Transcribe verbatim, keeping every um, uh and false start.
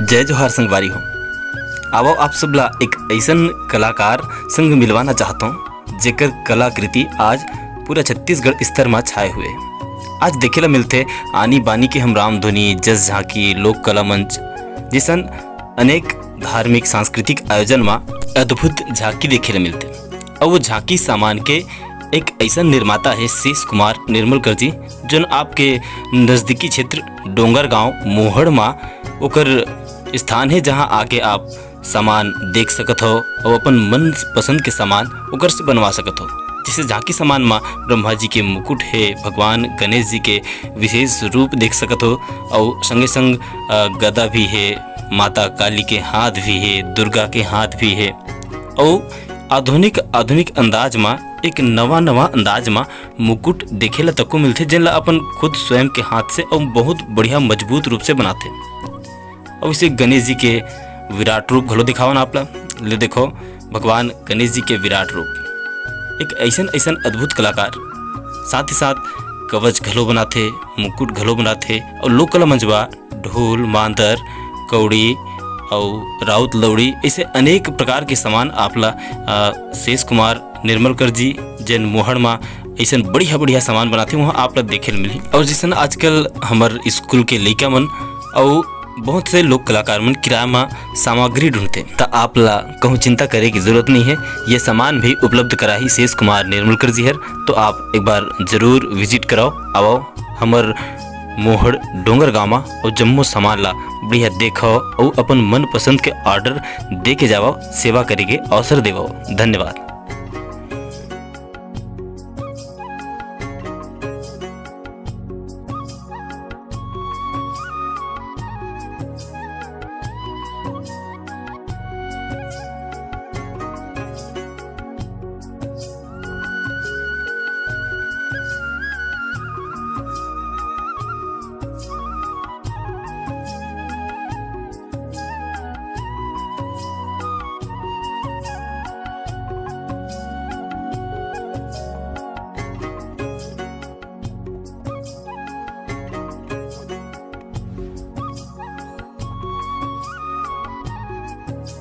जय जोहार संगवारी हो। आवव आप सब ला एक अइसन कलाकार संग मिलवाना चाहत हौं, जेकर कलाकृति आज पूरा छत्तीसगढ़ स्तर मा छाए हुए। आज देखे ला मिलथे आनी बानी के हम रामधुनी, जस झांकी, लोक कला मंच जइसन अनेक धार्मिक सांस्कृतिक आयोजन मा अद्भुत झांकी देखे ला मिलथे। अउ वो झांकी सामान के एक अइसन निर्माता हे शेष कुमार निर्मलकर जी, जोन आपके नजदीकी क्षेत्र डोंगरगांव मोहड़ मा ओकर स्थान हे, जहां आके आप सामान देख सकत हो अउ अपन मन पसंद के सामान ओकर से बनवा सकत हो। जइसे झांकी सामान मा ब्रह्मा जी के मुकुट हे, भगवान गणेश जी के विशेष रूप देख सकत हो, अउ संगे संग, अ, गदा भी हे, माता काली के हाथ भी हे, दुर्गा के हाथ भी हे, अउ आधुनिक, आधुनिक अंदाज मा, एक नवा, नवा अंदाज मा मुकुट देखे ला तको मिलथे, जेन ला अपन खुद स्वयं के हाथ से अउ बहुत बढ़िया मजबूत रूप से बनाथे। अउ इसे गणेश जी के विराट रूप घलो दिखावन आप ला। ले देखो, भगवान गणेश जी के विराट रूप। एक अइसन, अइसन अद्भुत कलाकार, साथ ही साथ कवच घलो बनाथे, मुकुट घलो बनाथे, अउ लोक कला मंच मा ढोल, मांदर, कौड़ी अउ राउत लौड़ी, अइसे अनेक प्रकार के सामान आप ला, अ, शेष कुमार निर्मलकर जी, जेन मोहड़ मा अइसन बढ़िया, बढ़िया सामान बनाथे, वहाँ आप ला देखे ल मिलही। अउ जइसन आजकल हमर स्कूल के लइका मन अउ बहुत से लोक कलाकार मन किराया मा सामग्री ढूंढथे, त आप ला कहूँ चिंता करे के जरूरत नइ हे, ये सामान भी उपलब्ध कराही शेष कुमार निर्मलकर जी हर। तो आप एक बार जरूर visit कराओ, आवो हमर मोहड़ डोंगरगांव मा, अउ जम्मो सामान ला बढ़िया देखो अउ अपन मनपसंद के order दे के जावो, सेवा करे के अवसर देवो। धन्यवाद।